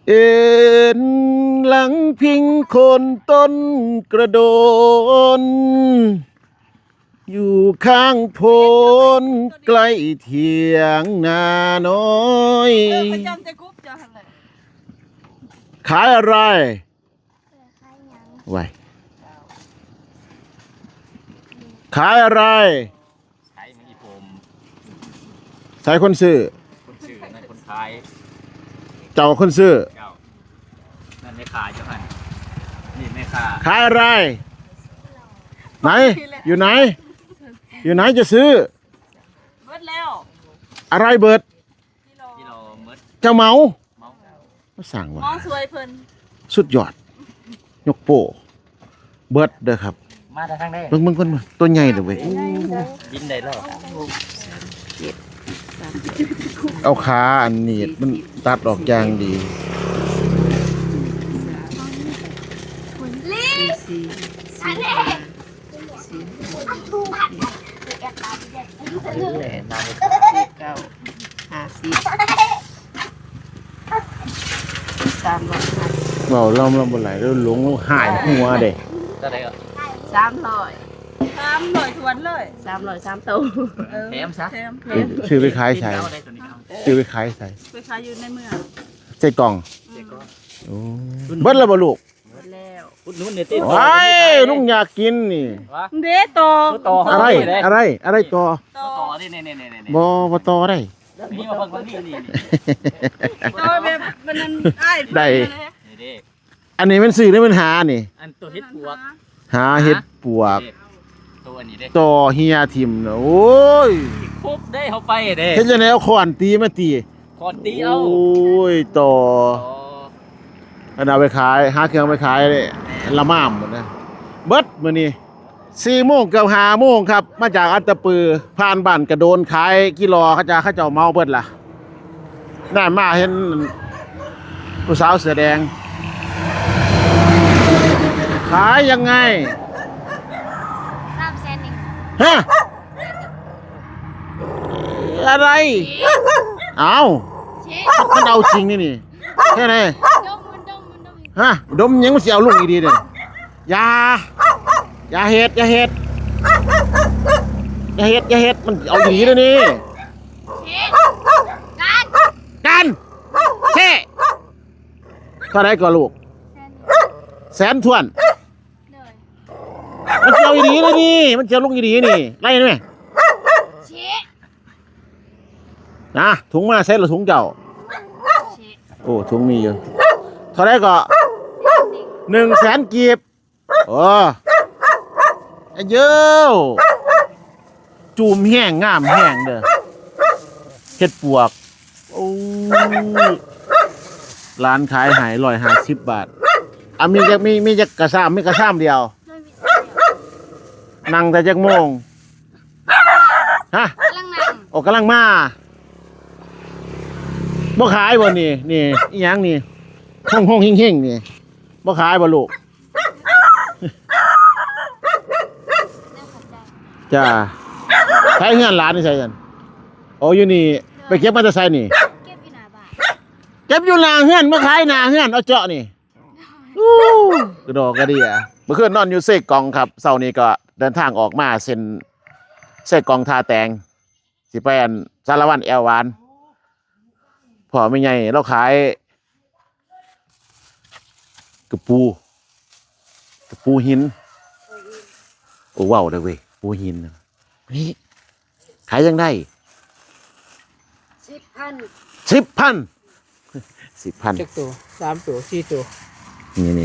ເອັນຫຼັງພິງໂຄນຕົ້ນກະໂດນ ຢູ່ຂ້າງໂພນໃກ້ຖຽງນານ້ອຍ. ເອີ ປະຈຳແຕ່ກຸບເຈົ້າຫັ້ນແຫຼະ. ຂາຍອະໄລ? ເອີ ຂາຍຫຍັງ? ໄວ້ ຂາຍອະໄລ? ຂາຍຫຍັງອີ່ໂພມ? ໃສຄົນຊື້? ຄົນຊື້ ນັ້ນຄົນຂາຍ. ເຈົ້າຄົນຊື້? ເຈົ້າ. ນັ້ນແມ່ຄ້າເຈົ້າຫັ້ນ. ນີ້ແມ່ຄ້າ. ຂາຍອະໄລ? ໄໝ? ຢູ່ໄໝ? ຢູ່ໄໝຈະຊື້? ເບິດແລ້ວ. ອະໄລເບິດ? ກິໂລ ກິໂລເບິດ. ເຈົ້າເໝົາ? ເໝົາ. ມາສ້າງວ່າ ເໝົາຊ່ວຍເພິ່ນ. ສຸດຍອດ. ຍົກໂປ້. ເບິດເດີຄັບ. ມາແຕ່ທາງໃດ? ເບິ່ງ ເບິ່ງກ່ອນ ໂຕໃຫຍ່ເດີເວີຍ. ບິນໄດ້ແລ້ວ. ເອົາຂາອັນໜີບມັນຕັດອອກຢ່າງດີ. ລີ່ ອັນນີ້ ສີ່ ແປດ ເກົ້າ ຫ້າສິບ ສາມຮ້ອຍຫ້າສິບ. ເວົ້າລຳ ລຳບໍ່ຫຼາຍ ແລ້ວຫຼົງ ລາວຫາຍຫົວເດ້. ເທົ່າໃດກໍ? ສາມຮ້ອຍ ສາມຮ້ອຍຖ້ວນເລີຍ. ສາມຮ້ອຍສາມໂຕ. ເອີ ແຖມຊະ ແຖມ ຊື້ໄປຂາຍໃສ? ຊື້ໄປຂາຍໃສ? ໄປຂາຍຢູ່ໃນເມືອງ ເຊກອງ. ເຊກອງ. ໂອ້ ເບິດແລ້ວບໍ່ລູກ? ເບິດແລ້ວ. ອຸດໜູນແດ່ຕິ. ໂອ້ຍ ລຸງຢາກກິນນີ້. ເດ້ ຕໍ່ ຕໍ່ ອະໄລ ເດ້ ອະໄລ ອະໄລຕໍ່. ຕໍ່ ຕໍ່ເດ້ ນີ້ໆໆໆ. ບໍ່ ບໍ່ຕໍ່ໄດ້. ນີ້ມາເບິ່ງ ເບິ່ງນີ້ ນີ້ ນີ້ ຕໍ່ແບບມັນນັ້ນອ້າຍ ໄດ້ ນີ້ເດ້. ອັນນີ້ແມ່ນຊື້ ຫຼືແມ່ນຫານີ້? ອັນໂຕເຫັດປວກ. ຫາເຫັດປວກ. ໂຕອັນນີ້ເດ້ ຕໍ່ເຫຍຖິ້ມນະ. ໂອ້ຍ ຄຸບເດ້ ເຮົາໄປເດ້. ເຮັດຈັ່ງໃດ ເອົາຄ້ອນຕີມາຕີ? ຄ້ອນຕີເອົາ. ໂອ້ຍ ຕໍ່ ອັນເອົາໄປຂາຍ ຫາເຄື່ອງໄປຂາຍເດ້. ແມ່ນ. ລະມາມໝົດນະ. ເບິດມື້ນີ້ ສີ່ໂມງເກືອບຫ້າໂມງຄັບ ມາຈາກອັດຕະປື ຜ່ານບ້ານກະໂດນ ຂາຍກິໂລ ເຂົາເຈົ້າ ເຂົາເຈົ້າເໝົາເບິດລະ. ນັ້ນມາເຫັນຜູ້ສາວເສື້ອແດງ. ຂາຍຍັງໄງ? ສາມແສນໜຶ່ງ. ຮະ? ອະໄລ? ເຊ. ເອົ້າ ເຊ. ມັນເອົາຈິງນີ້ນີ້. ແຄ່ໃດ? ດົມ ດົມ ດົມ. ຮະ? ດົມຫຍັງ ມັນຊິເອົາລົງອີ່ຫຼີເດ້. ຢ່າ ຢ່າເຮັດ ຢ່າເຮັດ ຢ່າເຮັດ ຢ່າເຮັດ. ມັນເອົາອີ່ຫຼີເດ້ນີ້. ເຊ. ກັນ ກັນ ເຊ. ເທົ່າໃດກໍລູກ? ແສນ ແສນຖ້ວນ. ໂດຍ. ມັນຊິເອົາອີ່ຫຼີເດ້ນີ້ ມັນຊິເອົາລົງອີ່ຫຼີນີ້. ໄລ່ໄດ້ໄໝ? ເຊ. ນະ ຖົງມາໃສ່ລະຖົງເຈົ້າ. ໂອ້ ຖົງມີຢູ່. ເທົ່າໃດກໍ? ໜຶ່ງແສນກີບ. ໂອ້ ອາເຢີ ຈູມແຮງ ງາມແຮງເດີ. ເຫັດປວກ. ໂອ້ ຫຼານຂາຍໃຫ້ຮ້ອຍຫ້າສິບບາດ. ອ່ະ ມີຈັກ ມີ ມີຈັກກະຊາມ? ມີກະຊາມດຽວ. ນັ່ງແຕ່ຈັກໂມງ? ຮະ? ກຳລັງນັ່ງ. ໂອ້ ກຳລັງມາ. ບໍ່ຂາຍບໍ່ນີ້? ນີ້ອີ່ຫຍັງນີ້? ໂຮງໆເຮງໆນີ້ ບໍ່ຂາຍບໍ່ລູກ? ຈ້າ. ໃສເຮືອນຫຼານຢູ່ໃສຊັ້ນ? ໂອ້ ຢູ່ນີ້. ໂດຍ. ໄປເກັບມາແຕ່ໃສນີ້? ເກັບຢູ່ໜ້າບ້ານ. ເກັບຢູ່ໜ້າເຮືອນ ມາຂາຍໜ້າເຮືອນ ເອົາເຈາະນີ້. ອູ້ ກະດອກກະເດຍ. ເມື່ອຄືນນອນຢູ່ເຊກອງຄັບ ເຊົ້ານີ້ກໍເດີນທາງອອກມາເສັ້ນເຊກອງທ່າແຕງ ຊິໄປອັນສາລະວັນແອວຫວານ. ພໍ່ແມ່ໃຫຍ່ລາວຂາຍກະປູ ກະປູຫີນ. ໂອ້ ເວົ້າໄດ້ເວີຍ ປູຫີນ. ນີ້ ຂາຍຈັ່ງໃດ? ສິບພັນ. ສິບພັນ. ສິບພັນ. ຈັກໂຕ? ສາມໂຕ ສີ່ໂຕ. ນີ້ໆໆ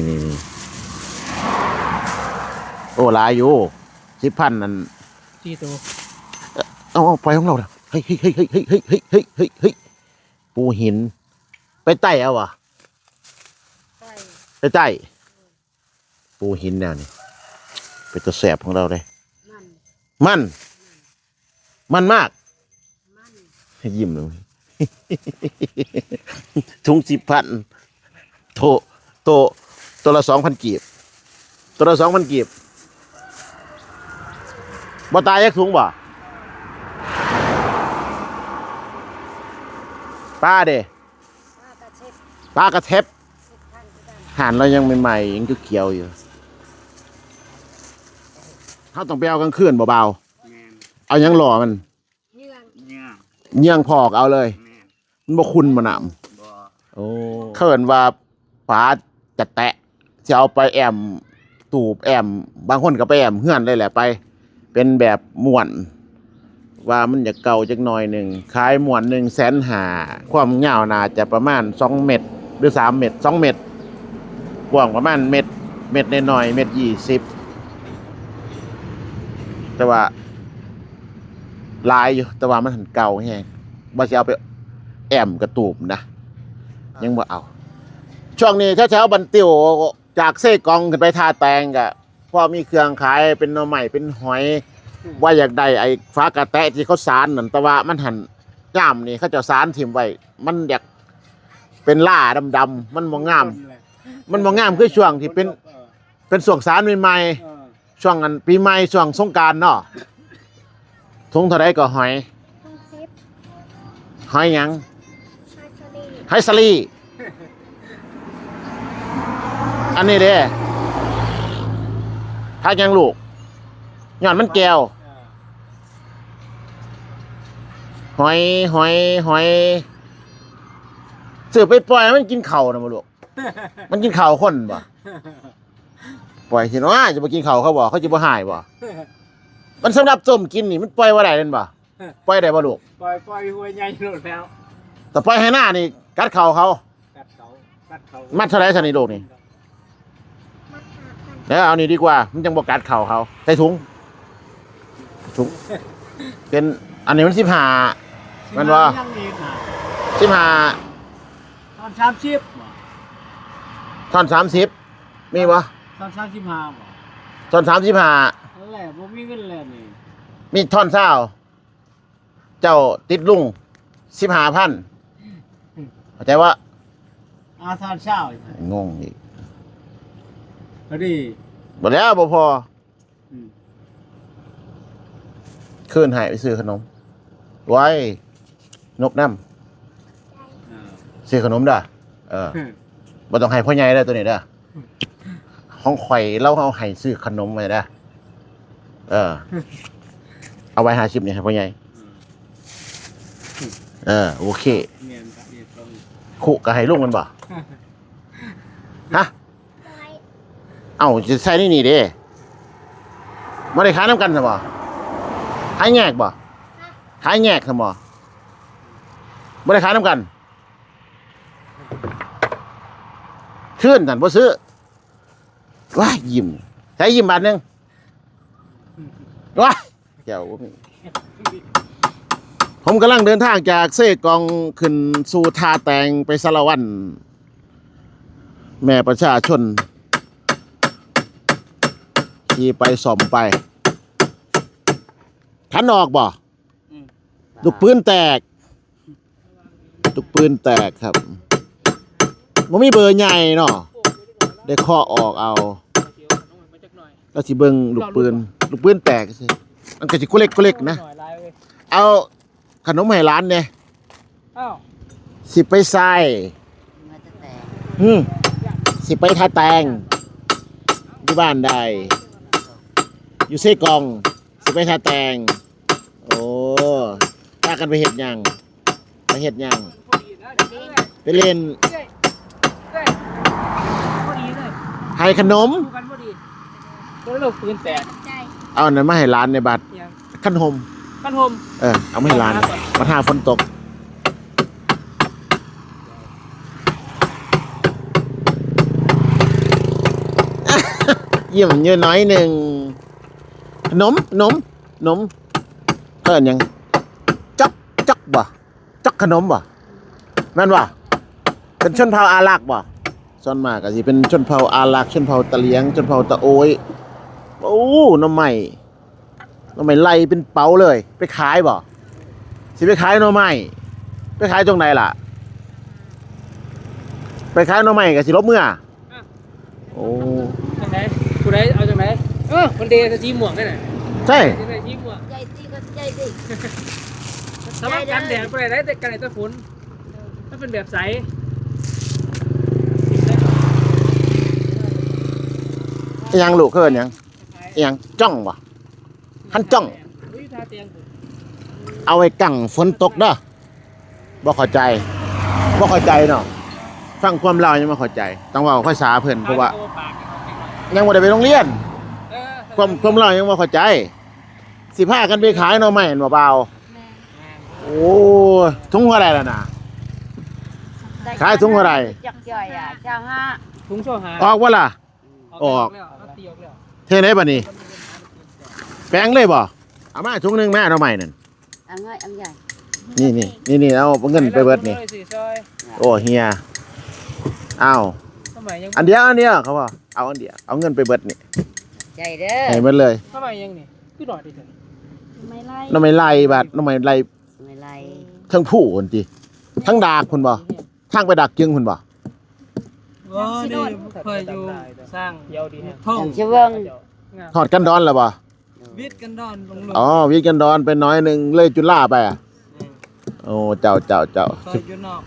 ໆ. ໂອ້ ຫຼາຍຢູ່. ສິບພັນ ນັ້ນ ສີ່ໂຕ. ເອົາ ເອົາ ໄປຂອງລາວນະ. ເຮີ້ຍ ເຮີ້ຍ ເຮີ້ຍ ເຮີ້ຍ ເຮີ້ຍ ເຮີ້ຍ ເຮີ້ຍ ເຮີ້ຍ ເຮີ້ຍ. ປູຫີນ. ໄປໄຕ້ເອົາຫວາ? ໄປ ໄປໄຕ້. ປູຫີນແນວນີ້ ເປັນຕາແຊບຂອງລາວເດ້. ມັນ ມັນ ມັນມາກ. ມັນ ຍິ້ມເລີຍ. ຖົງສິບພັນ. ໂຕ ໂຕ ໂຕລະສອງພັນກີບ. ໂຕລະສອງພັນກີບ. ບໍ່ຕາຍຈັກຖົງບໍ່? ປາເດ? ປາກະເຊັດ. ປ ປາກະເທັບ ຮ້ານລາວຍັງໃໝ່ໆ ຍັງຂຽວໆຢູ່. ເຮົາຕ້ອງໄປເອົາກາງຄືນບໍ່ບ່າວ? ແມ່ນ. ເອົາຫຍັງຫຼໍ່ມັນ? ເຍືອງ ເຍືອງ ເຍືອງ ພໍກເອົາເລີຍ. ແມ່ນ. ມັນບໍ່ຂຸ່ນບໍ່ນ້ຳ? ບໍ່. ໂອ້ ເອີ້ນວ່າປາຈະແຕະ ຊິເອົາໄປແອ້ມຕູບແອ້ມ ບາງຄົນກໍໄປແອ້ມເຮືອນເລີຍແຫຼະ ໄປເປັນແບບມ້ວນ ວ່າມັນຢາກເກົ່າຈັກໜ້ອຍໜຶ່ງ ຂາຍມ້ວນໜຶ່ງແສນຫ້າ ຄວາມຍາວໜ້າຈະປະມານສອງເມັດ ຫຼື ສາມເມັດ ສອງເມັດ ກວ້າງປະມານເມັດ ເມັດນ້ອຍໆ ເມັດຊາວ ແຕ່ວ່າ ຫຼາຍຢູ່ ແຕ່ວ່າມັນຫັ້ນເກົ່າແຮງ ວ່າຊິເອົາໄປແອ້ມກະຕູບນະ ຍັງບໍ່ເອົາ. ຊ່ວງນີ້ແຖວໆ ບັນຕິວ ຈາກເຊກອງຂຶ້ນໄປທ່າແຕງ ກະພໍມີເຄື່ອງຂາຍ ເປັນໜໍ່ໄມ້ ເປັນຫອຍ ວ່າຢາກໄດ້ໄອ້ຝາກະແຕະທີ່ເຂົາສານນັ້ນ ແຕ່ວ່າມັນຫັ້ນ ຍາມນີ້ເຂົາເຈົ້າສານຖິ້ມໄວ້ ມັນຢາກເປັນລາດຳໆ ມັນບໍ່ງາມ ມັນບໍ່ງາມຄືຊ່ວງທີ່ເປັນ ເປັນຊ່ວງສານໃໝ່ໆ ເອີ ຊ່ວງອັນປີໃໝ່ ຊ່ວງສົງການເນາະ. ຖົງເທົ່າໃດກໍຫອຍ? ຫົກສິບ. ຫອຍຫຍັງ? ຫອຍສະລີ. ຫອຍສະລີ. ອັນນີ້ເດ້ ຜັກຫຍັງລູກ? ຍ້ອນມັນແກ່ວ. ຫອຍ ຫອຍ ຫອຍ ຊື້ໄປປ່ອຍໃຫ້ມັນກິນເຂົ້ານະບໍ່ລູກ? ມັນກິນເຂົ້າຄົນບໍ່? ປ່ອຍຊິເນາະ ຈະບໍ່ກິນເຂົ້າເຂົາບໍ່? ເຂົາຊິບໍ່ຮ້າຍບໍ່? ມັນສຳລັບຕົ້ມກິນນີ້ ມັນປ່ອຍບໍ່ໄດ້ແມ່ນບໍ່? ປ່ອຍໄດ້ບໍ່ລູກ? ປ່ອຍ ປ່ອຍຫົວໃຫຍ່ໂລດແລ້ວ. ແຕ່ປ່ອຍໄຮ່ນານີ້ກັດເຂົ້າເຂົາ. ກັດເຂົາ ກັດເຂົາ. ມັດເທົ່າໃດຊັ້ນນີ້ລູກນີ້? ມັດຫ້າພັນ. ເອີ ເອົານີ້ດີກວ່າ ມັນຈັ່ງບໍ່ກັດເຂົ້າເຂົາ. ໃສ່ຖົງ ຖົງ ເປັນ ອັນນີ້ມັນສິບຫ້າ ແມ່ນບໍ່? ສິບຫ້າ ຍັງອີກນະ ສິບຫ້າ. ທ່ອນສາມສິບບໍ່? ທ່ອນສາມສິບ ມີບໍ່? ທ່ອນສາມສິບຫ້າບໍ່? ທ່ອນສາມສິບຫ້າ ນັ້ນແຫຼະ ບໍ່ມີເງິນແລ້ວນີ້. ມີທ່ອນຊາວ ເຈົ້າຕິດລຸງສິບຫ້າພັນ ເຂົ້າໃຈບໍ່? ອາ ທ່ອນຊາວ ງົງອີກ ພໍດີ ບໍ່ແລ້ວ ບໍ່ພໍ. ອືມ ຄືນໃຫ້ໄປຊື້ຂະໜົມ ໄວ້ ນົບນຳ ເອີ ຊື້ຂະໜົມເດີ້. ເອີ ບໍ່ຕ້ອງໃຫ້ພໍ່ໃຫຍ່ເດີ້ ໂຕນີ້ເດີ້ ຂອງຂ້ອຍ ລາວເອົາໃຫ້ຊື້ຂະໜົມໄວ້ເດີ້. ເອີ ເອົາໄວ້ຫ້າສິບນີ້ໃຫ້ພໍ່ໃຫຍ່. ເອີ ໂອເຄ ແມ່ນ ຄຸກະໃຫ້ລຸງແມ່ນບໍ່? ຮະ? ເອົ້າ ຊິໃສ່ໃນນີ້ເດ້ ບໍ່ໄດ້ຂາຍນຳກັນຊັ້ນບໍ່? ຂາຍແຍກບໍ່? ຂາຍແຍກຊັ້ນບໍ່? ບໍ່ໄດ້ຂາຍນຳກັນ ຄືນຊັ້ນ ບໍ່ຊື້. ວ້າຍ ຍິ້ມ ໃສ່ຍິ້ມບາດໜຶ່ງ ວ້າຍ ແກ້ວບໍ່ມີ. ຜົມກຳລັງເດີນທາງຈາກເຊກອງຂຶ້ນສູ່ທ່າແຕງໄປສາລະວັນ ແມ່ປະຊາຊົນຂີ່ໄປສ້ອມໄປ. ຄັນອອກບໍ່? ອືມ ລູກປືນແຕກ ລູກປືນແຕກຄັບ. ບໍ່ມີເບີໃຫຍ່ເນາະ ໄດ້ເຄາະອອກເອົາ. ລາວຊິເບິ່ງລູກປືນ ລູກປືນແຕກ ມັນກໍຊິກົເລັກໆນະ. ເອົາຂະໜົມໃຫ້ຫຼານແດ່. ອ້າວ ຊິໄປໃສ? ຫືມ ຊິໄປທ່າແຕງ ຢູ່ບ້ານໃດ? ຢູ່ເຊກອງ. ຊິໄປທ່າແຕງ. ໂອ້ ພາກັນໄປເຮັດຫຍັງ? ໄປເຮັດຫຍັງ? ໄປຫຼິ້ນ. ໃຫ້ຂະໜົມ. ເອົາອັນນັ້ນມາໃຫ້ຫຼານແດ່ບາດ. ຄັນຫົ່ມ ຄັນຫົ່ມ ເອີ ເອົາມາໃຫ້ຫຼານ ບັດຫາຝົນຕົກ. ຍິ້ມຢູ່ໜ້ອຍໜຶ່ງ. ໜົມ ໜົມ ໜົມ ເອີ້ນຫຍັງ? ຈອກ ຈອກບໍ່? ຈອກຂະໜົມບໍ່? ແມ່ນບໍ່? ເປັນຊົນເຜົ່າອາລັກບໍ່? ສ່ວນມາກກໍຊິເປັນຊົນເຜົ່າອາລັກ, ຊົນເຜົ່າຕະຫຼຽງ, ຊົນເຜົ່າຕະໂອ້ຍ. ໂອ້ ໜໍ່ໄມ້ ໜໍ່ໄມ້ໄລ່ເປັນເປົາເລີຍ. ໄປຂາຍບໍ່? ຊິໄປຂາຍໜໍ່ໄມ້. ໄປຂາຍຕົງໃດລະ? ໄປຂາຍໜໍ່ໄມ້ກໍຊິຫຼົບເມືອ. ໂອ້ ຈັ່ງໃດ? ຜູ້ໃດເອົາຈັ່ງໃດ? ເອີ ຄົນເດໃສ່ສີມ່ວງເດ້ນະ. ໃຊ່ ໃສ່ສີມ່ວງ. ໃຫຍ່ຕິ ກໍໃຫຍ່ຕິ. ສຳລັບກັນແດດບໍ່ໄດ້ ໄດ້ແຕ່ກັນແດດແຕ່ຝົນ. ມັນເປັນແບບໃສ? ອີ່ຫຍັງລູກ ເອີ້ນຫຍັງ? ອີ່ຫຍັງ? ຈ້ອງບໍ່? ຫັ້ນຈ້ອງ ເອົາໄວ້ກັ້ງຝົນຕົກເດີ. ບໍ່ເຂົ້າໃຈ ບໍ່ເຂົ້າໃຈເນາະ. ຟັງຄວາມລາວຍັງບໍ່ເຂົ້າໃຈ ຕ້ອງເວົ້າພາສາເພິ່ນ ເພາະວ່າຍັງບໍ່ໄດ້ໄປໂຮງຮຽນ. ຄວາມ ຄວາມລາວຍັງບໍ່ເຂົ້າໃຈ. ຊິພາກັນໄປຂາຍໜໍ່ໄມ້ຫັ້ນບໍ່ບ່າວ? ແມ່ນ. ໂອ້ ທຸງເທົ່າໃດລະນະ? ຂາຍທຸງເທົ່າໃດ? ຈັກຈ້ອຍອະ ຊາວຫ້າ. ທຸງຊາວຫ້າ ອອກບໍ່ລະ? ອອກ ອອກແລ້ວ ເອົາຕີອອກແລ້ວ. ເຮັດໃດບັດນີ້? ແປງເລີຍບໍ່? ເອົາມາທຸງໜຶ່ງແມ່ ໜໍ່ໄມ້ນັ້ນ. ເອົາເງິນ ເອົາໃຫຍ່ ນີ້ໆ ນີ້ໆ ເອົາເງິນໄປເບິດນີ້. ໂອ້ ເຮຍ ອ້າວ ອັນດຽວ ອັນດຽວ ເຂົາວ່າເອົາອັນດຽວ ເອົາເງິນໄປເບິດນີ້. ໃຈເດີ ໃຫ້ເບິດເລີຍ. ໜໍ່ໄມ້ຫຍັງນີ້? ຄືໜ້ອຍເດ ໜໍ່ໄມ້ໄລ່. ໜໍ່ໄມ້ໄລ່ ບາດໜໍ່ໄມ້ໄລ່ ໜໍ່ໄມ້ໄລ່ ເທິງພູພຸ້ນຕິ ທາງດາກພຸ້ນບໍ່? ທາງໄປດາກຈຶງພຸ້ນບໍ່? ບໍ່ ນີ້ຂ້ອຍຢູ່ສ້າງ ທອງ ຊະເວີງ. ຮອດກັນດອນແລ້ວບໍ່? ວິດກັນດອນລົງ ອໍ ວິດກັນດອນໄປໜ້ອຍໜຶ່ງ ເລີຍຈຸລາໄປອະ. ແມ່ນ. ໂອ້ ເຈົ້າ ເຈົ້າ ເຈົ້າ ຂ້ອຍຢູ່ນອກ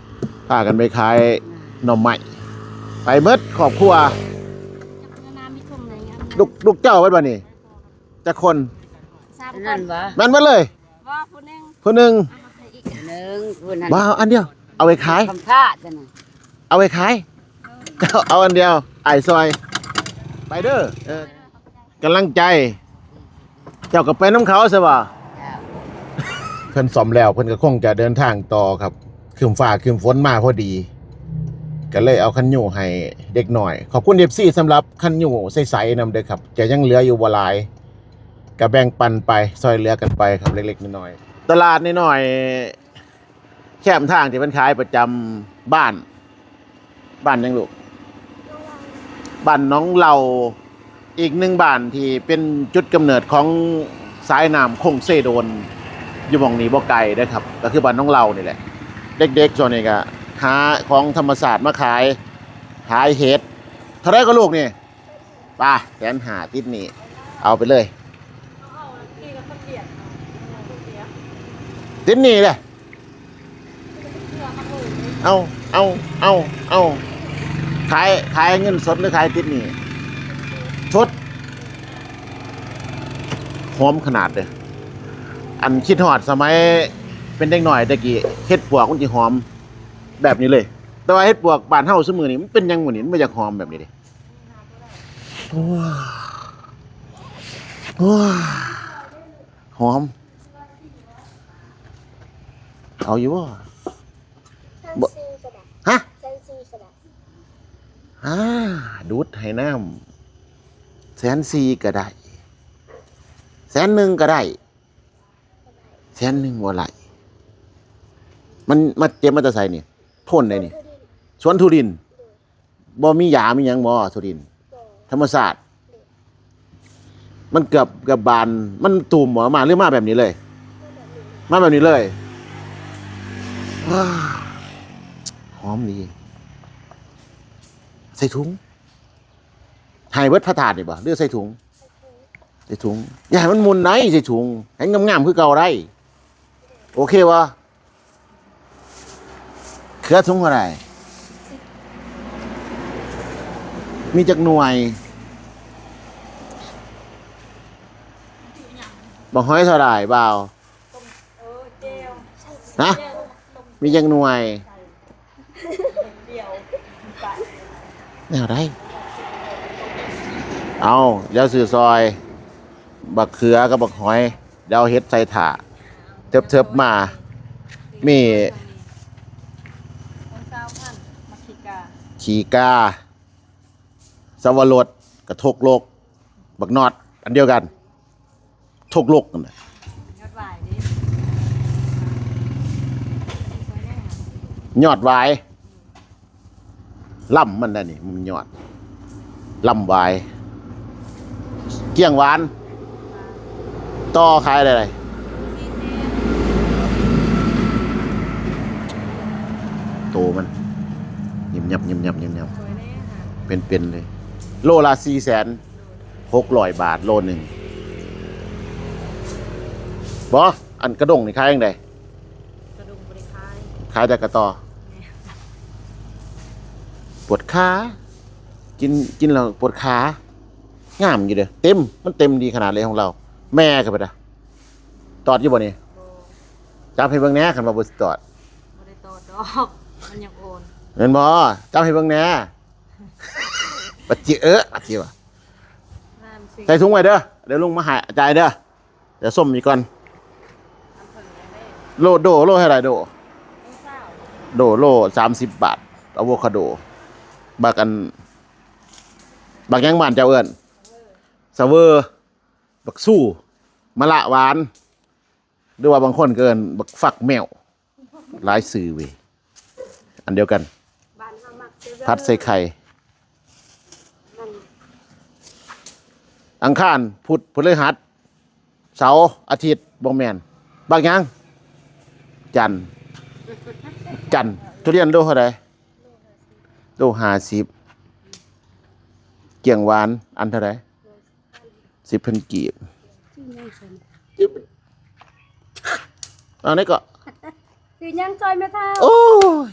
ພາກັນໄປຂາຍໜໍ່ໄມ້ ໄປເບິດຄອບຄົວ. ລູກ ລູກເຈົ້າເບິດບັດນີ້ ຈັກຄົນ? ສາມຄົນ. ແມ່ນເບິດເລີຍ? ບໍ່ ຜູ້ໜຶ່ງ ຜູ້ໜຶ່ງ ຜູ້ໜຶ່ງ ຜູ້ນັ້ນ ບໍ່ ເອົາອັນດຽວ ເອົາໄວ້ຂາຍ ຄຳພາດນັ້ນນະ ເອົາໄວ້ຂາຍ. ເຈົ້າເອົາອັນດຽວ ອ້າຍຊ່ອຍ ໄປເດີ. ເອີ ກຳລັງໃຈ ເຈົ້າກໍໄປນຳເຂົາຊະບໍ່? ເຈົ້າ ເພິ່ນສ້ອມແລ້ວ ເພິ່ນກໍຄົງຈະເດີນທາງຕໍ່ຄັບ. ຄຶ້ມຟ້າຄຶ້ມຝົນມາພໍດີ ກໍເລີຍເອົາຄັນຍູໃຫ້ເດັກນ້ອຍ. ຂອບຄຸນເອັຟຊີສຳລັບຄັນຍູໃສໆນຳເດີຄັບ ຈະຍັງເຫຼືອຢູ່ບໍ່ຫຼາຍ ກໍແບ່ງປັນໄປ ຊ່ອຍເຫຼືອກັນໄປຄັບ ເລັກໆນ້ອຍໆ. ຕະຫຼາດນ້ອຍໆ ແຄມທາງທີ່ເພິ່ນຂາຍປະຈຳບ້ານ ບ້ານຫຍັງລູກ? ບ້ານໜອງເຫຼົ່າ ອີກໜຶ່ງບ້ານທີ່ເປັນຈຸດກຳເນີດຂອງສາຍນ້ຳຄົງເຊໂດນ ຢູ່ໝ່ອງນີ້ບໍ່ໄກເດ້ອຄັບ ກໍຄືບ້ານໜອງເຫຼົ່ານີ້ແຫຼະ. ເດັກໆຊ່ວງນີ້ກໍຫາຂອງທຳມະຊາດມາຂາຍ ຂາຍເຫັດ. ເທົ່າໃດກໍລູກນີ້? ປະ ແສນຫ້າ ຕິດໜີ້ ເອົາໄປເລີຍ ຕິດໜີ້ເດ້. ເອົາ ເອົາ ເອົາ ເອົາ ຂາຍ ຂາຍເງິນສົດ ຫຼື ຂາຍຕິດໜີ້? ສົດ. ຫອມຂະໜາດເດ້. ອັນຄິດຮອດສະໄໝເປັນເດັກນ້ອຍແຕ່ກີ້ ເຫັດປວກມັນຊິຫອມແບບນີ້ເລີຍ ແຕ່ວ່າເຫັດປວກບ້ານເຮົາຊຸມື້ນີ້ ມັນເປັນຫຍັງມື້ນີ້ ມັນບໍ່ຢາກຫອມແບບນີ້ເດ້. ໂອ້ຍ ໂອ້ຍ ຫອມ. ເອົາຢູ່ບໍ່? ບໍ່ ແສນສີ່ກໍໄດ້ ຮະ? ແສນສີ່ກໍໄດ້. ອາ ດູດໃຫ້ນ້ຳ ແສນສີ່ກໍໄດ້ ແສນໜຶ່ງກໍໄດ້. ແສນໜຶ່ງບໍ່ໄຫຼ. ມັນມາເກັບມາແຕ່ໃສນີ້? ໂພນໃດນີ້? ສວນທຸລິນ. ບໍ່ມີຢາມີຫຍັງບໍ່? ທຸລິນ ທຳມະຊາດ. ມັນເກືອບ ເກືອບບານ ມັນຕູມບໍ່ມາ ຫຼືມາແບບນີ້ເລີຍ? ມາແບບນີ້ເລີຍ. ຫອມດີ. ໃສ່ຖົງ ໃຫ້ເບິດພະທາດນີ້ບໍ່ ຫຼືໃສ່ຖົງ? ໃສ່ຖົງ. ຢ່າໃຫ້ມັນໝຸ່ນໄດ໋ ໃສ່ຖົງ ໃຫ້ງາມໆຄືເກົ່າໄດ໋. ໂອເຄບໍ່? ເຂືອຖົງເທົ່າໃດ? ມີຈັກໜ່ວຍ? ບັກຫອຍເທົ່າໃດບ່າວ? ຮະ? ມີຈັກໜ່ວຍ? ແນວໃດ? ເອົາ ດຽວຊື້ຊ່ອຍ ບັກເຂືອກັບບັກຫອຍ ດຽວເຮັດໃສ່ຖ້າ ເທີບໆມາ ມີ ສາມພັນ ໝາກຂີ້ກາ ຂີ້ກາ ສະຫວະລົດ ກະທົກລົກ ບັກນອດ ອັນດຽວກັນ ທົກລົກນັ້ນນະ ຍອດຫວາຍເດ້ ຍອດຫວາຍ ລຳມັນໄດ໋ນີ້ ມັນຍອດ ລຳຫວາຍ ກ້ຽງຫວານ ຕໍ່ຂາຍໄດ້ ໂຕມັນ ຍິບຍັບ ຍິບຍັບ ຍິບຍັບ ເປັນໆເລີຍ ໂລລະສີ່ແສນ ຫົກຮ້ອຍບາດໂລໜຶ່ງ. ບໍ່ ອັນກະດົງນີ້ຂາຍຈັ່ງໃດ? ກະດົງບໍ່ໄດ້ຂາຍ ຂາຍແຕ່ກະຕໍ. ແມ່ນ ປວດຂາ ກິນ ກິນແລ້ວປວດຂາ. ງາມຢູ່ເດ້ ເຕັມ ມັນເຕັມດີຂະໜາດເລີຍຂອງລາວ. ແມ່ກໍເປັນຕາຕອດຢູ່ບໍ່ນີ້? ບໍ່ ຈັບໃຫ້ເບິ່ງແດ່ ຄັນວ່າບໍ່ຊິຕອດ. ບໍ່ໄດ້ຕອດດອກ ມັນຍັງອ່ອນ. ແມ່ນບໍ່? ຈັບໃຫ້ເບິ່ງແດ່. ປະຈິ ເອີ ປະຈິວ່າ ໃສ່ຖົງໄວ້ເດີ ດຽວລຸງມາໃຫ້ ຈ່າຍເດີ. ດຽວຊົມອີກກ່ອນ. ໂລ ໂດ ໂລເທົ່າໃດໂດ? ໂລຊາວ ໂດ ໂລສາມສິບບາດ. ອາໂວຄາໂດ ບັກອັນ ບັກຫຍັງບ້ານເຈົ້າເອີ້ນ? ສະເວີ ບັກຊູ ມະລະຫວານ ຫຼືວ່າບາງຄົນກໍເອີ້ນບັກຟັກແມວ. ຫຼາຍຊື່ເວີຍ ອັນດຽວກັນ. ບ້ານເຮົາມັກຈະ ຜັດໃສ່ໄຂ່ ມັນ ອັງຄານ ພຸດ ພຶດ ພະລືຫັດ ເສົາ ອາທິດ ບໍ່ແມ່ນ ບັກຫຍັງ? ຈັນ ຈັນ. ທຸລຽນໂລເທົ່າໃດ? ໂລຫ້າສິບ. ກ້ຽງຫວານ ອັນເທົ່າໃດ? ສິບພັນກີບ. ຊື້ຫຍັງຊັ້ນ? ເອົານີ້ກໍ ຊື້ຫຍັງຊ່ອຍແມ່ເຖົ້າ? ໂອ້ຍ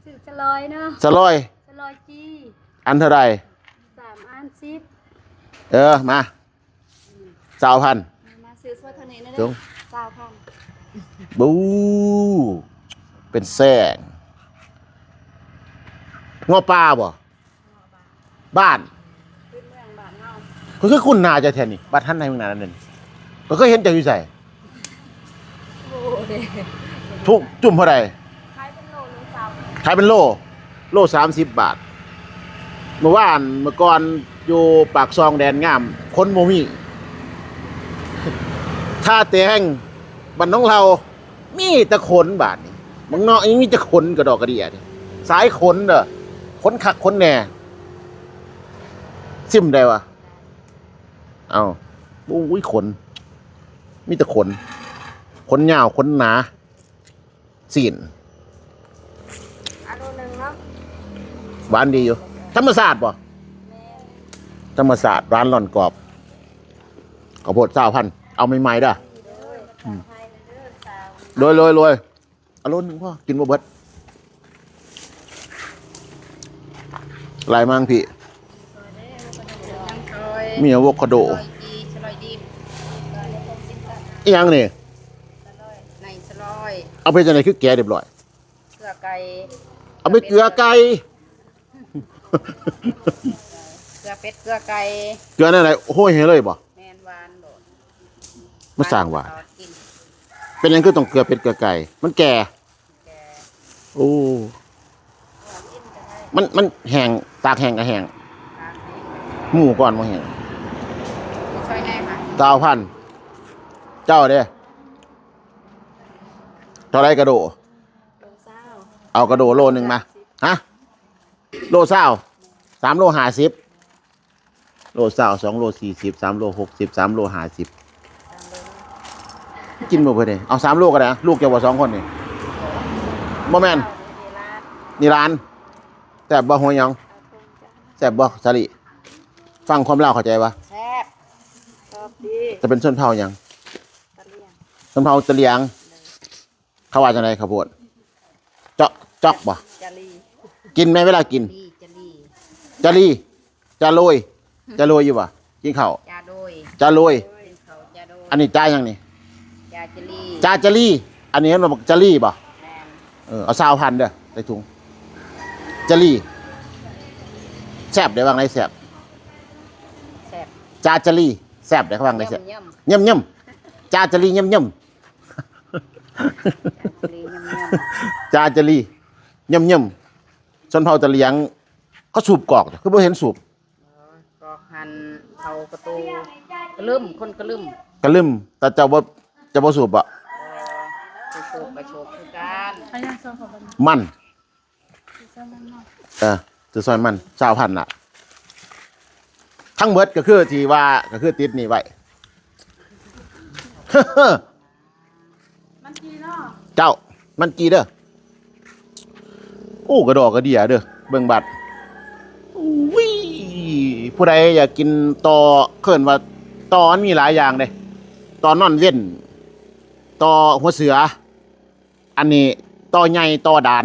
ຊື້ສະຫຼອຍເນາະ ສະຫຼອຍ ສະຫຼອຍຈີ່. ອັນເທົ່າໃດ? ສາມອັນສິບ. ເອີ ມາ ຊາວພັນ. ມາຊື້ຊ່ວຍເທົ່ານີ້ນະເດີ ຊາວພັນ. ບູ ເປັນແສນ. ເງາະປ່າບໍ່? ບ້ານ ພື້ນເມືອງບ້ານເຮົາ. ຂ້ອຍຄືຄຸ້ນໜ້າເຈົ້າແທ້ນີ້ ບັດຫັນໃນເມືອງໜ້ານັ້ນ ຂ້ອຍເຄີຍເຫັນເຈົ້າຢູ່ໃສ? ໂອ້ເດ ທຸກຈຸ່ມເທົ່າໃດ? ຂາຍເປັນໂລ ໂລຊາວ. ຂາຍເປັນໂລ ໂລສາມສິບບາດ. ເມື່ອວານ ເມື່ອກ່ອນຢູ່ປາກຊ່ອງແດນງາມ ຄົນບໍ່ມີ ທ່າແຕງ ບ້ານໜອງເຫຼົ່າ ມີແຕ່ຂົນບາດນີ້ ເມືອງເນາະ ຍັງມີແຕ່ຂົນກະດອກກະເດຍນີ້ ສາຍຂົນເດີ ຂົນຄັກຂົນແນ່. ຊິມໄດ້ວະ? ເອົ້າ ໂອ້ຍ ຂົນ ມີແຕ່ຂົນ ຂົນຍາວ ຂົນໜາ ຊີ້ນ. ອາໂລໜຶ່ງເນາະ ຫວານດີຢູ່. ທຳມະຊາດບໍ່? ແມ່ນ ທຳມະຊາດ ຫວານລ່ອນກອບ. ເຂົ້າໂພດຊາວພັນ ເອົາໃໝ່ໆເດີ. ໂດຍ ອືມ ໃຫ້ເດີຊາວ. ໂດຍ ໂດຍ ໂດຍ. ອາໂລໜຶ່ງພໍ ກິນບໍ່ເບິດ. ໄລ່ມາທາງພີ້ ມີອາໂວຄາໂດ ສະຫຼອຍຈີ່ ສະຫຼອຍດີບ ອີ່ຫຍັງນີ້? ສະຫຼອຍ ໃນສະຫຼອຍ. ເອົາໄປຈັ່ງໃດຄືແກະຮຽບຮ້ອຍ? ເກືອໄກ່ ເອົາໄປເກືອໄກ່ ເກືອເປັດ ເກືອໄກ່ ເກືອແນວໃດ? ໂຮຍໃຫ້ເລີຍບໍ່? ແມ່ນ ຫວານໂລດ. ມາສ້າງຫວານ ເປັນຫຍັງຄືຕ້ອງເກືອເປັດເກືອໄກ່? ມັນແກ່ ແກ່. ໂອ້ ມັນ ມັນແຫ້ງ ຕາກແຫ້ງກໍແຫ້ງ. ຕາກແຫ້ງ ໝູ່ກ່ອນບໍ່ແຫ້ງ. ຊ່ອຍແດ່ ຊາວພັນ. ເຈົ້າເດ້ ເທົ່າໃດກະໂດ? ໂລຊາວ. ເອົາກະໂດໂລໜຶ່ງມາ. ຮະ? ໂລຊາວ ສາມໂລຫ້າສິບ. ໂລຊາວ ສອງໂລສີ່ສິບ ສາມໂລຫົກສິບ ສາມໂລຫ້າສິບ. ກິນບໍ່ເບິດເດ້. ເອົາສາມໂລກໍໄດ້. ລູກເຈົ້າບໍ່ສອງຄົນນີ້? ບໍ່ແມ່ນ ນີ້ຫຼານ. ແຊບບໍ່ຫົວຫຍອງ? ແຊບບໍ່ສາລີ? ຟັງຄວາມລາວເຂົ້າໃຈບໍ່? ແຊບ. ຈະເປັນຊົນເຜົ່າຫຍັງ? ກະຫຼຽງ. ຊົນເຜົ່າກະຫຼຽງ. ເຂົາວ່າຈັ່ງໃດ ເຂົ້າໂພດ? ເຈາະ ຈອກບໍ່? ຈະລີ. ກິນແມ່ນເວລາກິນ? ຈະລີ ຈະລີ ຈະໂລຍ ຈະໂລຍຢູ່ບໍ່? ກິນເຂົ້າ ຈະໂດຍ ຈະໂລຍ. ກິນເຂົ້າ ຈະໂດຍ. ອັນນີ້ຈາຫຍັງນີ້? ຈາຈະລີ ຈາຈະລີ. ອັນນີ້ແມ່ນບັກຈະລີບໍ່? ແມ່ນ. ເອີ ເອົາຊາວພັນເດີ ໃສ່ຖົງ. ຈະລີ ແຊບເດ້. ວ່າງໃດແຊບ? ແຊບ. ຈາຈະລີ ແຊບເດ້. ວ່າງໃດແຊບ? ເຢີ້ມໆ ເຢີ້ມໆ. ຈາຈະລີ ເຢີ້ມໆ. ຈາຈະລີ ເຢີ້ມໆ ຈາຈະລີ ເຢີ້ມໆ. ຊົນເຜົ່າຕະຫຼຽງເຂົາສູບກອກ ຄືບໍ່ເຫັນສູບ? ກອກຫັ້ນເຂົາກະຕູ ກະລຶ້ມ ຄົນກະລຶ້ມ ກະລຶ້ມ. ແຕ່ເຈົ້າບໍ່ ເຈົ້າບໍ່ສູບບໍ? ບໍ່ ຊິສູບກະສູບຄືກັນ. ມັນ ເອີ ຊື້ຊ່ອຍມັນ ຊາວພັນລະ. ທັງເບິດກໍຄືທີ່ວ່າ ກໍຄືຕິດໜີ້ໄວ້. ມັນກີເນາະ ເຈົ້າ ມັນກີເດີ. ໂອ້ ກະດອກກະເດຍເດີ ເບິ່ງບາດ. ອຸ້ຍ ຜູ້ໃດຢາກກິນຕໍ່ ເອີ້ນວ່າຕໍ່ ມັນມີຫຼາຍຢ່າງເດ້ ຕໍ່ນອນເວັນ ຕໍ່ຫົວເສືອ. ອັນນີ້ຕໍ່ໃຫຍ່ ຕໍ່ດານ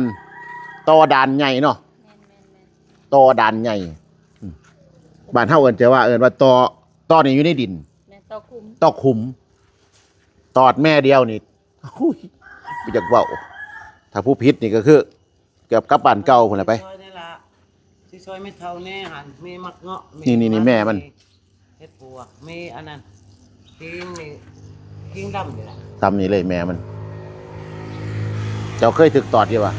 ຕໍ່ດານໃຫຍ່ເນາະ. ແມ່ນໆໆ ຕໍ່ດານໃຫຍ່. ອືມ ເປັ ບ້ານເຮົາເອີ້ນ ຈະວ່າເອີ້ນວ່າຕໍ, ຕໍນີ້ຢູ່ໃນດິນ ແມ່ນຕໍຂຸມ ຕໍຂຸມ. ຕອດແມ່ດຽວນີ້ ໂອ້ຍ ບໍ່ຢາກເວົ້າ. ຖ້າຜູ້ຜິດນີ້ກໍຄືເກືອບກັບບ້ານເກົ່າພຸ້ນແຫຼະໄປ. ຊິຊ່ອຍແມ່ເຖົ້າແດ່ຫັ້ນ ແມ່ມັກເງາະ. ນີ້ໆ ແມ່ມັນ ເຮັດບວກ ແມ່ອັນນັ້ນ ຄີງນີ້ ຄີງດຳນີ້ແຫຼະ ດຳນີ້ເລີຍແມ່ມັນ. ເຈົ້າເຄີຍຖືກຕອດຢູ່ບໍ່?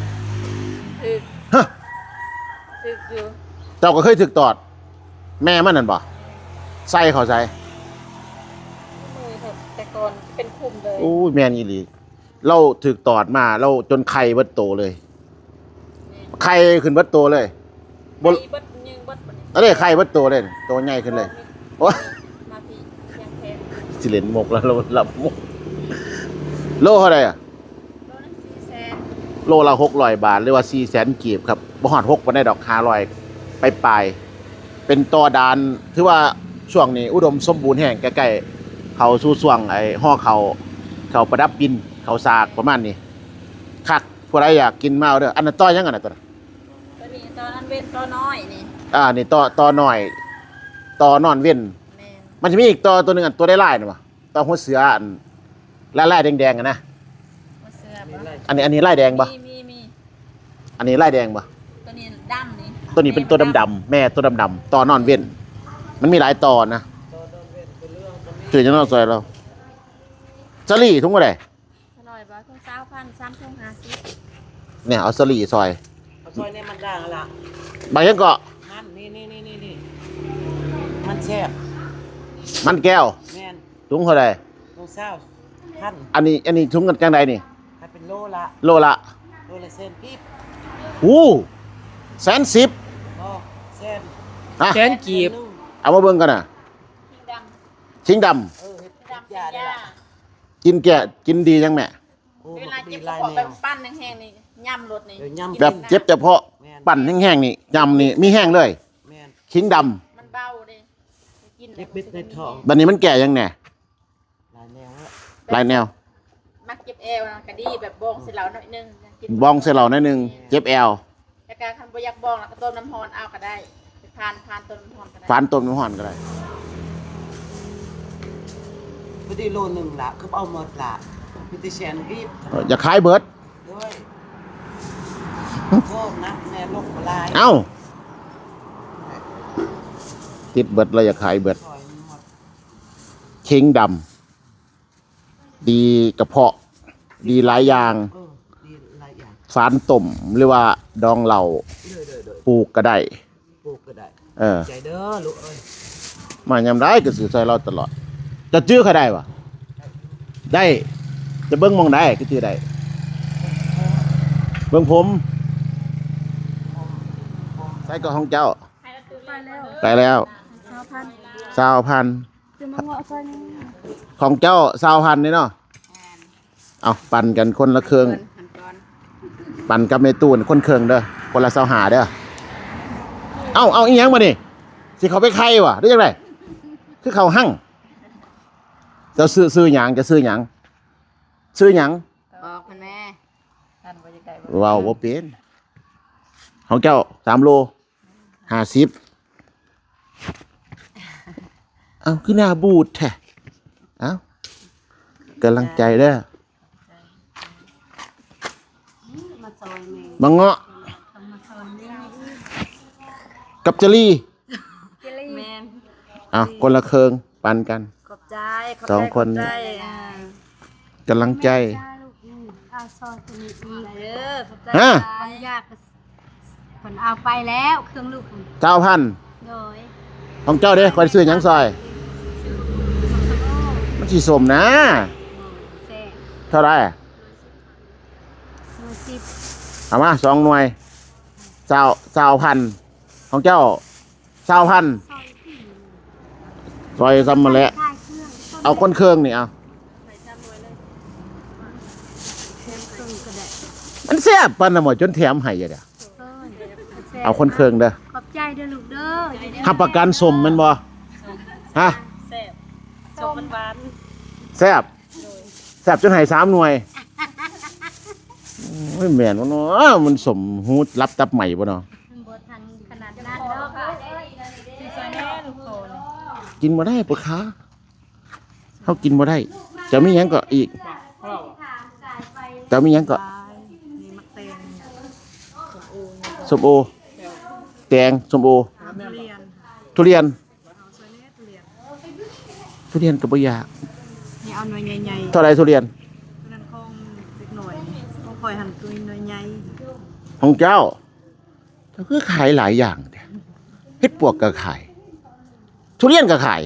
ຖືກ. ຮະ? ຖືກຢູ່. ເຈົ້າກໍເຄີຍຖືກຕອດ ແມ່ມັນນັ້ນບໍ່? ໃສ່ເຂົ້າໃສ? ມື ແຕ່ກ່ອນເປັນຂຸມເລີຍ. ໂອ້ຍ ແມ່ນອີ່ຫຼີ. ລາວຖືກຕອດມາ ລາວຈົນໄຂ່ເບິດໂຕເລີຍ. ໄຂ່ຂຶ້ນເບິດໂຕເລີຍ. ບໍ່ ໄຂ່ເບິດ ຍິງເບິດບັດນີ້ ອັນນີ້ໄຂ່ເບິດໂຕເລີຍ ໂຕໃຫຍ່ຂຶ້ນເລີຍ. ໂອ້ຍ ມາພີ້ ຍັງແພງ ຊິຫຼິ້ນມຸກແລ້ວ ລາວລັບມຸກ. ໂລເທົ່າໃດອະ? ໂລໜຶ່ງສີ່ແສນ ໂລລະຫົກຮ້ອຍບາດ ຫຼືວ່າສີ່ແສນກີບຄັບ. ບໍ່ຮອດຫົກປານໃດດອກ ຫ້າຮ້ອຍປາຍໆ. ເປັນຕໍດ່ານ ຖືວ່າຊ່ວງນີ້ອຸດົມສົມບູນແຮງ ໃກ້ໆເຂົ້າສູ່ຊ່ວງໄອ້ຫໍ່ເຂົ້າ ເຂົ້າປະດັບບິນ ເຂົ້າສາກ ປະມານນີ້. ຄັກ ຜູ້ໃດຢາກກິນມາເດີ. ອັນນັ້ນຕໍຫຍັງ ອັນນັ້ນ ໂຕນັ້ນ? ໂຕນີ້ຕໍນອນເວັນ ຕໍນ້ອຍນີ້. ອ່າ ນີ້ຕໍ ຕໍນ້ອຍ ຕໍນອນເວັນ. ແມ່ນ. ມັນຊິມີອີກຕໍໂຕໜຶ່ງ ອັນໂຕລາຍໆນັ້ນບໍ່? ຕໍ່ຫົວເສືອ ອັນລາຍໆແດງໆຫັ້ນນະ. ຫົວເສືອບໍ່? ອັນນີ້ ອັນນີ້ລາຍແດງບໍ່? ມີ ມີ ມີ. ອັນນີ້ລາຍແດງບໍ່? ຕົວນີ້ດຳນີ້ ຕົວນີ້ເປັນຕົວດຳໆ ແມ່ ຕົວດຳໆ ຕໍ່ນອນເວັນ. ມັນມີຫຼາຍຕໍ່ນະ. ຊື້ຫຍັງເນາະ ຊ່ອຍລາວ? ສາລີ ຖົງເທົ່າໃດ? ສາລີບໍ່? ຖົງຊາວພັນ ສາມຖົງຫ້າສິບ. ນີ້ ເອົາສາລີຊ່ອຍ ເອົາຊ່ອຍໃນມັນດ່າງຫັ້ນລະ. ບັກຫຍັງເກາະ? ມັນ ນີ້ໆໆໆ ມັນແຊບ ມັນແກ້ວ. ແມ່ນ. ຖົງເທົ່າໃດ? ຖົງຊາວພັນ. ອັນນີ້ ອັນນີ້ຖົງຈັ່ງໃດນີ້? ຂາຍເປັນໂລລະ ໂລລະ ໂລລະແສນກີບ. ໂອ້ ແສນສິບ ບໍ່ ແສນ ຮະ? ແສນກີບ. ເອົາມາເບິ່ງກ່ອນນະ. ຂີງດຳ ຂີງດຳ. ເອີ ເຮັດ ເຮັດຢາໄດ້ລະ. ກິນແກ້ ກິນດີຫຍັງແມ່? ໂອ້ ເວລາເຈັບກະເພາະ ແບບປັ້ນແຮງໆນີ້ ຍຳໂລດນີ້. ເອີ ຍຳ ແບບເຈັບກະເພາະ ແມ່ນ ປັ້ນແຮງໆນີ້ ຍຳນີ້ມີແຮງເລີຍ. ແມ່ນ. ຂີງດຳ ມັນເບົາເດ້ ກິນແລ້ວ ເຈັບເບັດໃນທ້ອງ. ບັດນີ້ມັນແກ້ຫຍັງແດ່? ຫຼາຍແນວ ຫຼາຍແນວ. ມັກເຈັບແອວນະ ກະດີ ແບບບອງໃສ່ເຫຼົ້າໜ້ອຍໜຶ່ງ ກິນ ບອງໃສ່ເຫຼົ້າໜ້ອຍໜຶ່ງ ແມ່ນ ເຈັບແອວ. ແລ້ວກະຄັນບໍ່ຢາກບອງ ແລ້ວກະຕົ້ມນ້ຳຮ້ອນເອົາກະໄດ້ ໄປຟານ ຟານຕົ້ມນ້ຳຮ້ອນກະໄດ້ ຟານຕົ້ມນ້ຳຮ້ອນກະໄດ້. ພໍດີໂລໜຶ່ງລະ ຄືເອົາໝົດລະ ມີແຕ່ແສນກີບ. ເອີ ຢາກຂາຍເບິດ. ໂດຍ ໂທດນະ ແມ່ລົກບໍ່ຫຼາຍ. ເອົ້າ ຕິດເບິດລະ ຢາກຂາຍເບິດ. ຂີງດຳ ດີກະເພາະ ດີຫຼາຍຢ່າງ. ເອີ ດີຫຼາຍຢ່າງ. ສານຕົ້ມ ຫຼືວ່າດອງເຫຼົ້າ ໂດຍໆໆ ປູກກະໄດ້ ປູກກະໄດ້. ເອີ ໃຈເດີລູກເອີຍ. ມາຍາມໃດກະຊື້ຊ່ອຍລາວຕະຫຼອດ. ຈະຈື່ຂ້ອຍໄດ້ຫວາ? ໄດ້. ຈະເບິ່ງໝ່ອງໃດກະຈື່ໄດ້? ເບິ່ງຜົມ. ໃສເກາະຂອງເຈົ້າ? ໄປແລ້ວ ໄປແລ້ວ. ຊາວພັນ ຊາວພັນ. ຊື້ມາເງາະຊ່ອຍແດ່. ຂອງເຈົ້າຊາວພັນນີ້ເນາະ. ແມ່ນ. ເອົາ ປັນກັນຄົນລະເຄິ່ງ ປັນກັນ ປັນກັບແມ່ຕູ້ຄົນເຄິ່ງເດີ ຄົນລະຊາວຫ້າເດີ. ເອົາ ເອົາ ອີ່ຫຍັງບາດນີ້? ຊິເຂົ້າໄປໄຂ່ຫວາ ຫຼືຈັ່ງໃດ? ຄືເຂົ້າຮັ່ງ. ເຈົ້າຊື່ ຊື່ຫຍັງ? ເຈົ້າຊື່ຫຍັງ? ຊື່ຫຍັງ? ບອກເພິ່ນແດ່. ເວົ້າບໍ່ເປັນ. ຂອງເຈົ້າສາມໂລ ຫ້າສິບ. ເອົ້າ ຄືໜ້າບູດແທ້. ເອົ້າ ກຳລັງໃຈເດີ. ມາຊ່ອຍແມ່ ບັກເງາະ ມາຊ່ອຍແມ່ ກັບຈະລີ. ແມ່ນ. ເອົາ ຄົນລະເຄິ່ງ ປັນກັນ. ຂອບໃຈ ຂອບໃຈ ສອງຄົນ ຂອບໃຈ. ອ່າ ກຳລັງໃຈ. ແມ່ ເອົາຊອຍຕົວນີ້ອີກເດີ. ຂອບໃຈ. ຮະ? ເພິ່ນເອົາໄປແລ້ວ ເຄື່ອງລູກ. ຊາວພັນ. ໂດຍ. ຂອງເຈົ້າເດ້? ຂ້ອຍຊື້ຫຍັງຊອຍ? ມັນຊິສົ້ມນະ. ແຊບ. ເທົ່າໃດ? ໜ່ວຍສິບ. ເອົາມາສອງໜ່ວຍ ຊາວ ຊາວພັນ. ຂອງເຈົ້າ ຊາວພັນ. ຊອຍອີ່ຫຍັງ? ຊອຍຊ້ຳຫັ້ນແຫຼະ. ຂາຍເຄື່ອງ ເອົາຄົນເຄິ່ງນີ້ເອົາ. ແຊບປານນັ້ນບໍ່ ຈົນແຖມໃຫ້ຢູ່ເດ້. ເອີ ເອົາຄົນເຄິ່ງເດີ. ຂອບໃຈເດີລູກເດີ. ຮັບປະກັນສົ້ມແມ່ນບໍ່? ຮະ? ແຊບ ສົ້ມມັນຫວານ. ແຊບ. ໂດຍ. ແຊບຈົນໃຫ້ສາມໜ່ວຍ. ໂອ້ຍ ແມ່ນບໍ່ເນາະ? ມັນສົ້ມຫູຫຼັບຕັບໄໝ້ບໍ່ເນາະ? ມັນບໍ່ທັນຂະໜ ກິນບໍ່ໄດ້ ປວດຂາ ເຮົາກິນບໍ່ໄດ້. ເຈົ້າມີຫຍັງເກາະອີກ? ເຈົ້າມີຫຍັງເກາະ? ມີໝາກແຕງ ສົ້ມໂອ ແຕງ ສົ້ມໂອ ທຸລຽນ ທຸລຽນ ທຸລຽນກໍບໍ່ຢາກ ນີ້ເອົາໜ່ວຍໃຫຍ່ໆ. ເທົ່າໃດທຸລຽນ? ຕົວນັ້ນຂອງເດັກນ້ອຍ ຂອງຂ້ອຍຫັ້ນຕົວໜ່ວຍໃຫຍ່. ຂອງເຈົ້າ? ເຈົ້າຄືຂາຍຫຼາຍຢ່າງແທ້? ເຫັດປວກກໍຂາຍ ທຸລຽນກໍຂາຍ.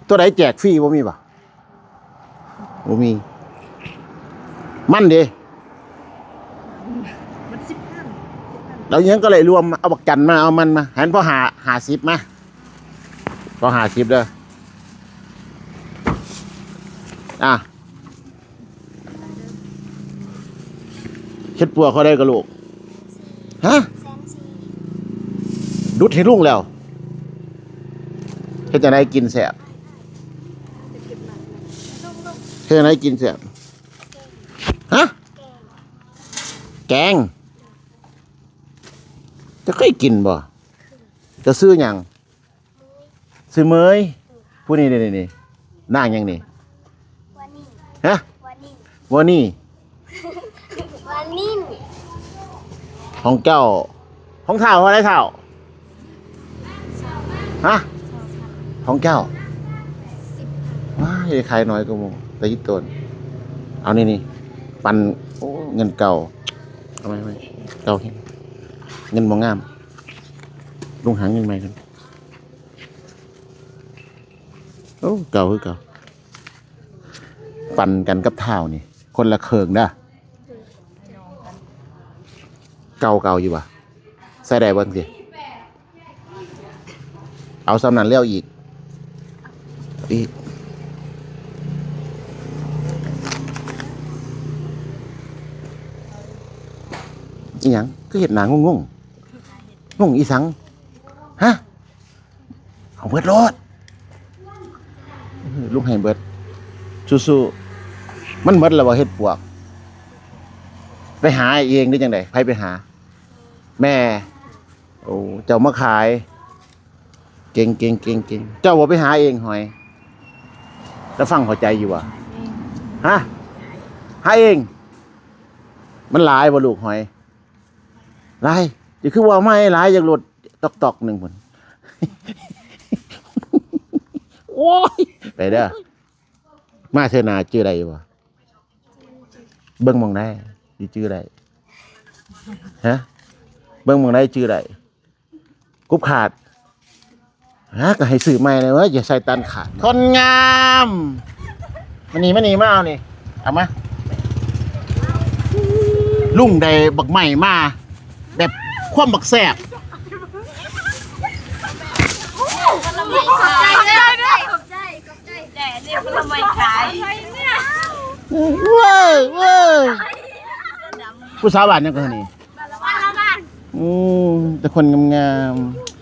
ຕົວໃດແຈກຟຣີ ບໍ່ມີບໍ່? ບໍ່ມີ. ມັນເດ? ມັນສິບພັນ ສິບພັນ. ແລ້ວຍັງກໍເລີຍລວມ ເອົາບັກຈັນມາ ເອົາມັນມາ ໃຫ້ມັນພໍຫ້າ ຫ້າສິບມາ ພໍຫ້າສິບເດີ. ອ່ະ ເຮັດປົວເທົ່າໃດກະລູກ? ຮະ? ແສນສີ່. ດຸດໃຫ້ລຸງແລ້ວ. ເຮັດຈັ່ງໃດກິນແຊບ? ເຮັດຈັ່ງໃດກິນແຊບ? ຮະ? ແກງ. ເຈົ້າເຄີຍກິນບໍ່? ເຈົ້າຊື່ຫຍັງ? ຊື່ເໝີຍ. ຜູ້ນີ້ ນີ້ ນີ້ ນາງຫຍັງນີ້? ວານິນ. ຮະ? ວານິນ. ວານິນ. ວານິນ. ຂອງເຈົ້າ ຂອງທ້າວເທົ່າໃດທ້າວ? ຮະ? ຂອງເຈົ້າ? ສິບພັນ. ວ້າຍ ຂາຍໜ້ອຍກວ່າໝູ່ ຕາອີ່ຕົນ. ເອົານີ້ ນີ້ ປັນ ໂອ້ ເງິນເກົ່າ ເອົາໃໝ່ ເອົາໃໝ່ ເກົ່າແຮງ ເງິນບໍ່ງາມ. ລຸງຫາເງິນໃໝ່ກ່ອນ. ໂອ້ ເກົ່າຄືເກົ່າ. ປັນກັນກັບທ້າວນີ້ ຄົນລະເຄິ່ງເດີ. ເກົ່າ ເກົ່າຢູ່ຫວາ? ໃສ່ໄດ້ບໍ່ຈັ່ງຊີ້? ເອົາສ່ຳນັ້ນແລ້ວອີກ ອີກ. ອີຫຍັງ? ຄືເຮັດໜ້າງົງໆ? ງົງອີຫຍັງ? ຮະ? ເອົາເບິດໂລດ ເອີ ລຸງໃຫ້ເບິດ. ສູ້ໆ. ມັນເບິດແລ້ວບໍ່ເຫັດປວກ? ໄປຫາເອງຫຼືຈັ່ງໃດ? ໃຜໄປຫາ? ແມ່. ໂອ້ ເຈົ້າມາຂາຍ. ເກັ່ງໆໆໆ. ເຈົ້າບໍ່ໄປຫາເອງຫອຍ? ລະຟັງເຂົ້າໃຈຢູ່ບໍ່? ຮະ? ຫາເອງ. ມັນຫຼາຍບໍ່ລູກຫອຍ? ຫຼາຍ. ເຈົ້າຄືບໍ່ເອົາມາໃຫ້ຫຼາຍ ຢາກໂລດຕອກໆໜຶ່ງພຸ້ນ. ໂອ້ຍ ໄປເດີ. ມາເທື່ອໜ້າຈື່ໄດ້ຢູ່ບໍ່? ເບິ່ງໝ່ອງໃດຊິຈື່ໄດ້? ຮະ? ເບິ່ງໝ່ອງໃດຈື່ໄດ້? ກຸບຂາດ. ຮະ? ກໍໃຫ້ຊື້ໃໝ່ແລ້ວເວີ້ຍ ຢ່າໃສ່ຕັນຂາດ. ຄົນງາມ ມານີ້ ມານີ້ ມາເອົານີ້ ເອົາມາ. ລຸງໄດ້ບັກໄມ້ມາ ແບບຄວາມບັກແຊບ. ຂອບໃຈເດີ ຂອບໃຈ ຂອບໃຈ ແດ່ນີ້ຜົນລະໄມ້ຂາຍ. ເວີ້ຍ ເວີ້ຍ ຜູ້ສາວບ້ານຫຍັງກໍນີ້? ໂອ້ ແຕ່ຄົນງາມໆ.